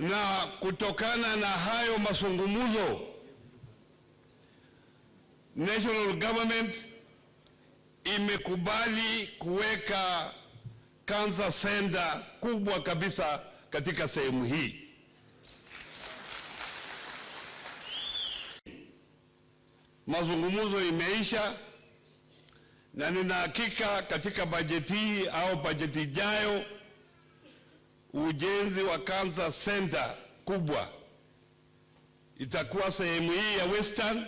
Na kutokana na hayo mazungumzo, national government imekubali kuweka cancer center kubwa kabisa katika sehemu hii. Mazungumzo imeisha na nina hakika katika bajeti hii au bajeti ijayo ujenzi wa cancer center kubwa itakuwa sehemu hii ya Western,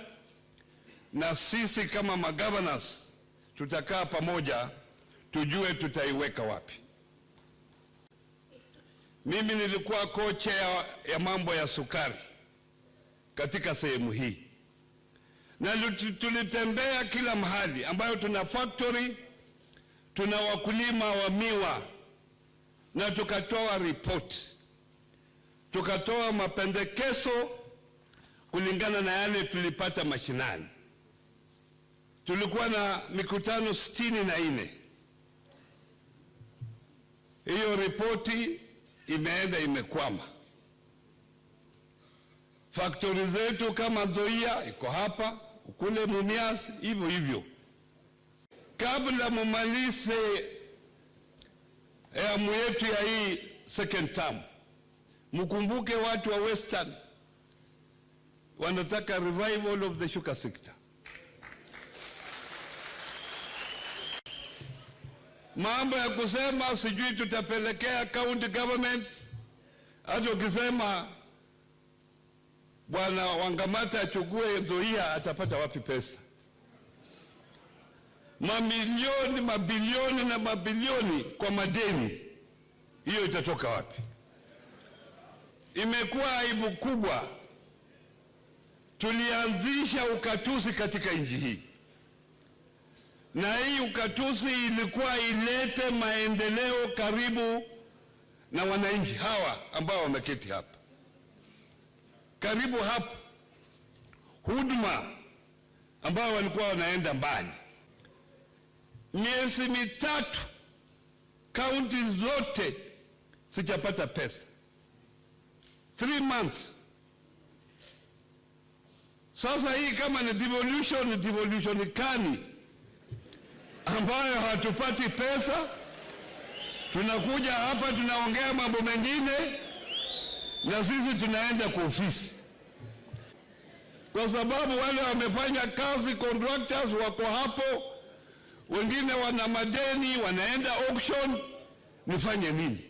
na sisi kama magovernors tutakaa pamoja tujue tutaiweka wapi. Mimi nilikuwa co-chair ya mambo ya sukari katika sehemu hii, na tulitembea kila mahali ambayo tuna factory, tuna wakulima wa miwa, na tukatoa report, tukatoa mapendekezo kulingana na yale tulipata mashinani. Tulikuwa na mikutano 64. Hiyo ripoti imeenda imekwama. Factory zetu kama Nzoia iko hapa, kule Mumias hivyo hivyo. Kabla mumalize awamu yetu ya hii second term, mkumbuke watu wa Western wanataka revival of the sugar sector. Mambo ya kusema sijui tutapelekea county governments, hata ukisema Bwana Wangamata achukue Nzoia atapata wapi pesa? Mamilioni, mabilioni na mabilioni kwa madeni, hiyo itatoka wapi? Imekuwa aibu kubwa. Tulianzisha ukatusi katika nchi hii, na hii ukatusi ilikuwa ilete maendeleo karibu na wananchi hawa ambao wameketi hapa karibu hapa, huduma ambao walikuwa wanaenda mbali. Miezi mitatu kaunti zote sijapata pesa. 3 months. Sasa hii kama ni devolution, ni devolution kani ambayo hatupati pesa? Tunakuja hapa tunaongea mambo mengine na sisi tunaenda kwa ofisi, kwa sababu wale wamefanya kazi, contractors wako hapo, wengine wana madeni, wanaenda auction. Nifanye nini?